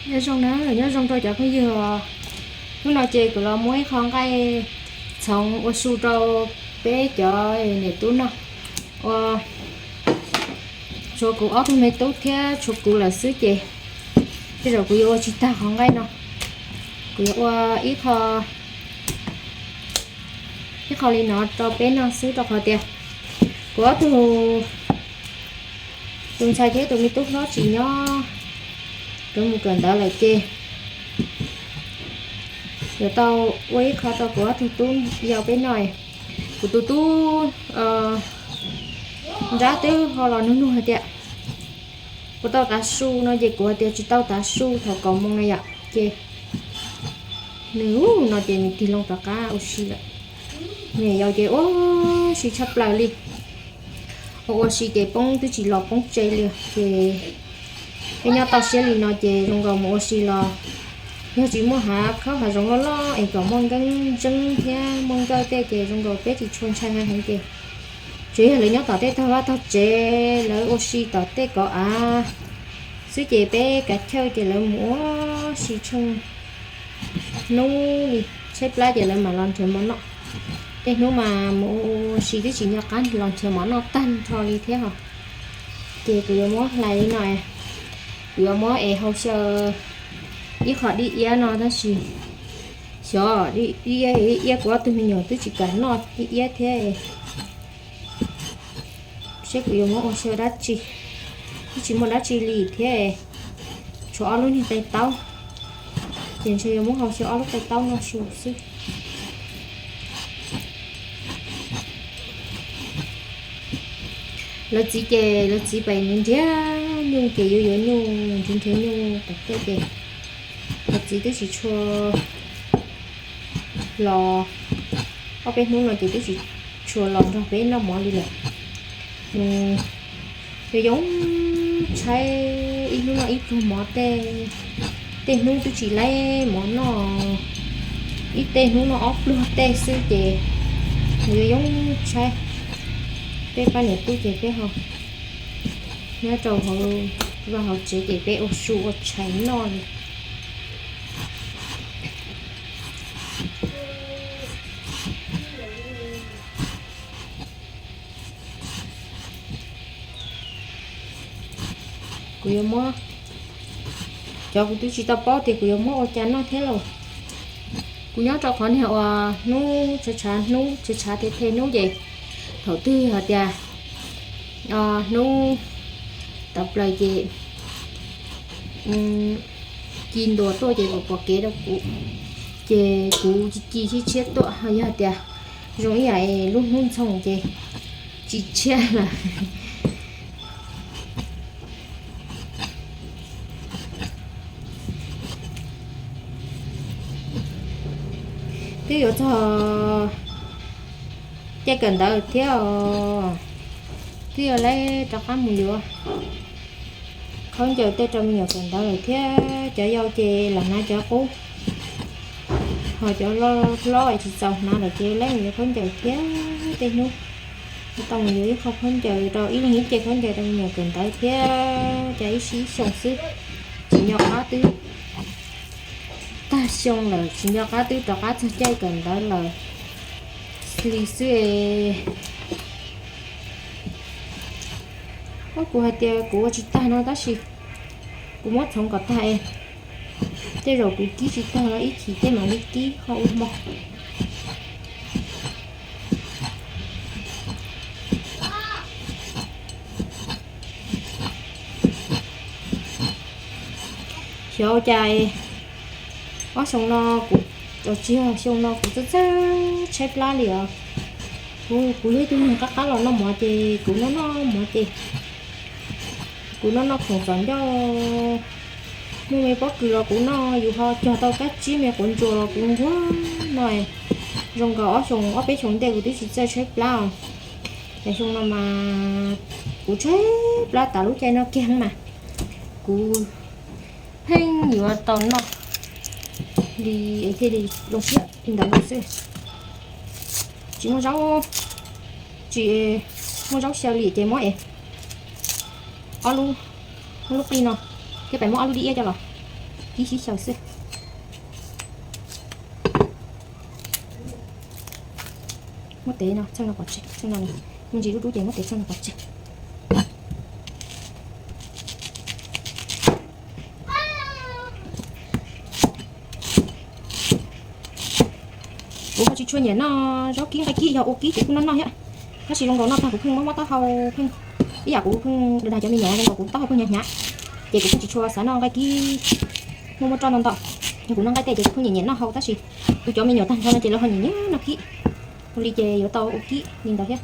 Nyob zoo na, nyob zoo rau cov phooj ywg. Hnub no ces kuv los muab ib qho nqaij txhoov ua su rau peb cov niam tub noj. Ua tshuav kuv ob tug me tub thiab tshuav kuv lawm xwb ces tej zaum kuv yuav ua tsis tag qhov nqaij no. Kuv yuav ua ib qho, ib qho li no rau peb noj xwb rau qhov tias kuv ob tug, tus ntxhais thiab tus me tub hlob tsis nyob, nkawd mus kawm ntawv lawm ces yuav tau ua ib qho rau kuv ob tug tub yau peb noj. Kuv tus tub nrab twb ho los nug nug hais tias kuv tau tav su no ces kuv hais tias tsis tau tav su thaum kaum moos na yom. Ces nws no ces nws tig loo rov qab ua si lawm. Nws yau ces ua si tshaj plaws li, ua ua si ces poob twb tsis los poob tsev li. Ces peb nyob toj siab li no ces zoo nkaus mus ua si los yog tsis muaj hav khaub hav zoov loj loj es kom muaj nkeeb ntseeb thiab muaj nkawj tej ces zoo nkaus peb tsis tshua ntshai heev ces tsuas yog lawv nyob tom tej tog vaj tog tsev, lawv ua si tom tej kauv av xwb ces peb kav chawj ces lawv mus ua si tsheej hnub li, tshaib plab ces lawv mam los nrhiav mov noj. Tej hnub mas mus ua si twb tsis nco qab los nrhiav mov noj tag nrho li thiab os. Ces kuv yuav muab hlais li no, kuv yuav muab es hau xyaw ib qho dib iab no tab sis xyov dib iab, iab kuv ob tug me nyuam twb tsis kam noj dib iab thiab. Seb kuv yuav muab ua xyaw dab tsi, twb tsis muaj dab tsi li thiab, tshuav ob lub niag qe taub, ces ntshe yuav muab hau xyaw ob lub qe taub no su xwb. Lawv txiv ces lawv txiv pem nrhiav nyuj ces yuav yuav nyuj, nrhiav nrhiav nyuj tom tej ces lawv txiv twb tsis tshua los, ob peb hnub no ces twb tsis tshua los nrog peb noj mov li lawm. Nws yuav yoo tshaib, ib hnub noj ib pluag mov tej, tej hnub twb tsis laib mov noj, ib tej hnub noj ob pluag tej xwb ces nws yuav yoo tshaib. Peb pab niam tub ces peb ho nyob rau hauv vaj hauv tsev ces peb ua su ua tshais noj li. Kuv yuav muab, cov kuv twb tsis tau paub tias kuv yuav muab ua cas noj thiab lauj. Kuv nyob rau qhov niag uas hnub tshav tshav, hnub tshav tshav the the hnub ces thaum twg hais tias hnub tawv plaws ces ci ntua tuaj ces pom pom kev rau kuv, ces kuv ci ci tshiab tshiab tuaj, ho yog tias zoo ib yam lub hnub ntxhoo ces tsis tshiab lawm. Twb yuav txog caij kawm ntawv thiab os, twb yuav lawv rov qab mus yuav khaub ncaws tej rau me nyuam kawm ntawv lawm thiab, cov yau ces lam hnav cov qub, ho cov hlob es tsis txaus hnav lawm ces lawv mus yuav khaub ncaws thiab. Tej hnub tau mus yuav ib qho khaub ncaws rau ib leeg ib ce khaub ncaws rau me nyuam kawm ntawv thiab, cas ib sij ib xyoo xwb, tsis nco qab twb tag xyoo lawm, tsis nco qab twb rov qab txog caij kawm ntawv lawm li xwb. Kuv hais tias kuv ua tsis tag no tab sis kuv muab txhoov kom tag es tej zaum kuv kib tsis tag los ib chim tej mam li kib ho ua hmo. Xyov ua cas ob xyoo no kuv, tsis yog xyoo no kuv txawj txawj tshaib plab li os. Kuv, kuv yog ib tug neeg qab qab los noj mov ces kuv noj noj mov ces kuv noj noj khoom txom ncauj, muaj me pob kws los kuv noj, yus ho cog tau kab tsib me quav ntsuas los kuv nquag no. Zoo nkaus ob xyoo ob peb xyoo ntej kuv twb tsis txawj tshaib plab os. Ces xyoo no mas kuv tshaib plab tas lub caij no kiag mas kuv pheej yuav tau noj li es thiaj li zoo siab li ntawd xwb. Tsis muaj zaub, tsis muaj zaub xyaw li ces muab es ob lub, ob lub qij no thiab pem muab ob lub dib iab coj los. Ib sib xyaw xwb. Muab tev no txheej no pov tseg, txheej no muaj ntsis dub dub ces muab tev txheej no pov tseg. Kuv ho tsis tshua nyiam noj zaub kib nqaij kib, yog ua kib ces kuj noj noj thiab, tab sis zoo nkaus noj tag kuv pheej mob mob taub hau pheej, ib yam kuv pheej dag cov me nyuam zoo nkaus kuv taub hau pheej hnyav hnyav, ces kuv pheej tsis tshua xav noj nqaij kib, muaj muaj roj ntau ntau. Yog kuv noj nqaij tej ces kuv pheej nyiam nyiam noj hau, tab sis kuv cov me nyuam tag nrho no ces lawv ho nyiam nyiam noj kib, ua li ces yuav tau ua kib li ntawd thiab.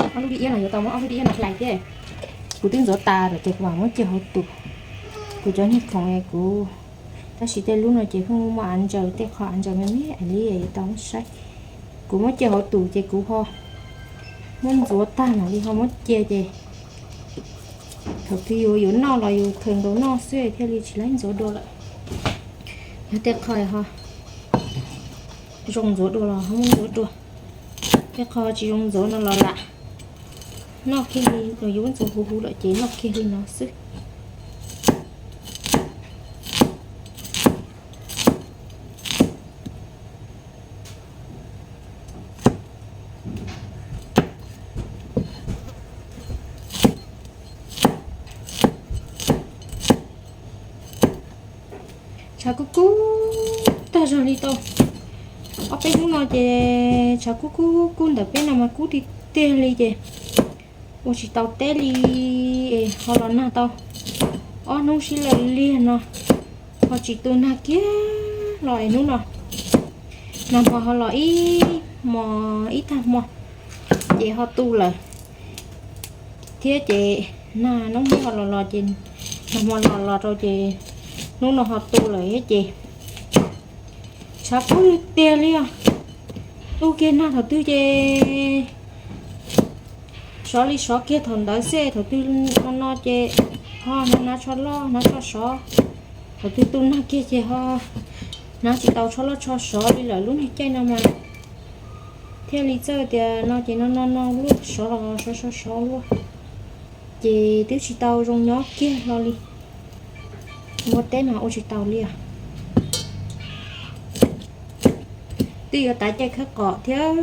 Ob lub dib iab no yuav tau muab ob lub dib iab no hlais thiab. Kuv twb ntxuav tas lawm ces kuv mam muab cia hauv tus. Kuv cov niag khoom kuv, tab sis tej lub no ces pheej muaj av ntsaws, tej qho av ntsaws me me li yuav tau muab saib. Kuv muab cia hauv tus ces kuv ho muab ntxuav tag mam li ho muab cia ces thaum twg yus yuav noj los yus khaws nkaus noj xwb thiaj li tsis laib ntxuav dua lawm. Yog tej qho ho zoo ntxuav dua los ho muab ntxuav dua, tej qho tsis zoo ntxuav no los lam noj kiag li, los yuav ntxuav huv huv lawm ces noj kiag li no xwb. Tshav kub kub tag zog li tau ob peb hnub no ces tshav kub kub kub ntawm peb no mas kub tiag tiag li ces ua tsis tau teb li es ho los nag tau ob hnub sib law liag no ho tsis tu nag kiag los es hnub no nag hmo ho los ib hmo, ib tag hmo ces ho tu lawm thiab ces nag hnub ho los los ces nag hmo los los rau ces hnub no ho tu lawm thiab ces tshav kub tiag li os. Tu kiag nag thaum twg ces sov li sov kiag thaum ntawd xwb, thaum twg no no ces ho hnav hnav tsho loj hnav tsho sov, thaum twg tu nag kiag ces ho hnav tsis tau tsho loj tsho sov li lawm lub niag caij no mas thiaj li txawj tias no ces no no no luaj sov los sov sov sov luaj ces twb tsis tau zoo nyob kiag hlo li. Ua teb no ua tsis tau li os. Twb yuav tav caij khawb qos thiab,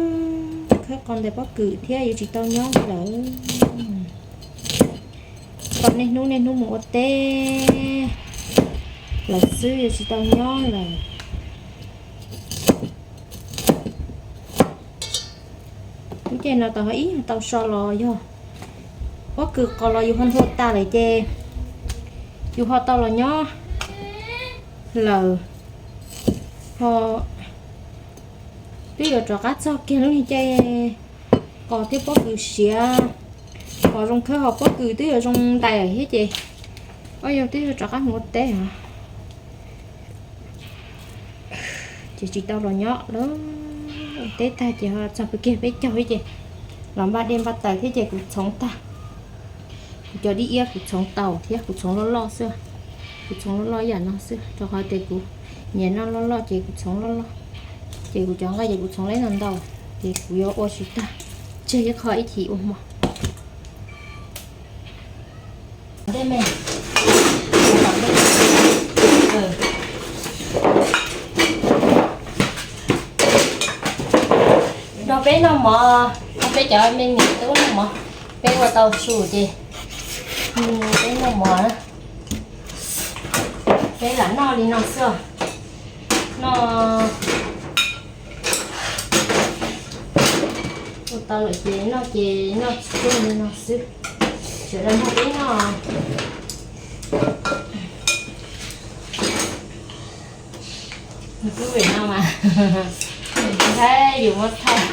khawb qos ntawm pob kws thiab yuav tsis tau nyob lawm. Tau niaj hnub niaj hnub mus ua teb lawm xwb yuav tsis tau nyob lawm. Lub caij no tau ho ib tau so los yog pob kws qos los yus ho nthua tas lawm ces yus ho tau los nyob lawm. Ho twb yuav rov qab txog kiag lub niag caij qos thiab pob kws siav, qos zoo khawb ho pob kws twb yuav zoo ntais lawm thiab ces, o yog twb yuav rov qab mus ua teb os. Ces tsis tau los nyob lawm, ua teb tag ces ho txog pw kiag peb caug thiab ces los npaj dej npaj taws thiab ces kuv txhoov tag. Kuv cov dib iab kuv txhoov tau thiab kuv txhoov loj loj xwb. Kuv txhoov loj loj ib yam no xwb rau qhov tias kuv nyiam noj loj loj ces kuv txhoov loj loj. Ces kuv cov nqaij ces kuv txhoov lawm ntau ntau, ces kuv yuav ua tsis tag, tseg ib qho ib chim ua hmo. Nrog peb noj mov, nrog peb cov me niam tub noj mov, peb ua tau su ces peb noj mov na. Peb lam noj li no xwb, noj ua tau lawm ces noj ces noj tsuag li no xwb, sawv daws nrog peb noj. Nws twb vim no mas, ntshai yus muab thaij.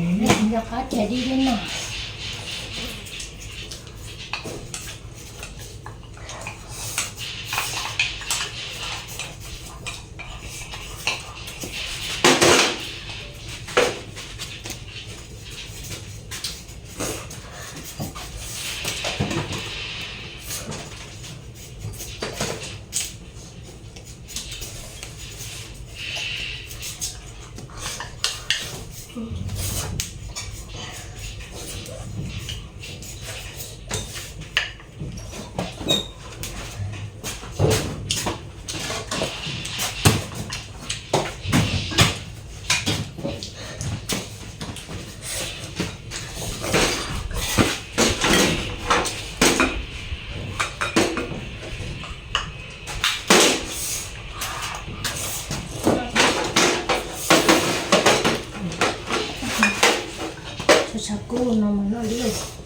Nco qab cia dib dib no. Tshav kub no mas noj li.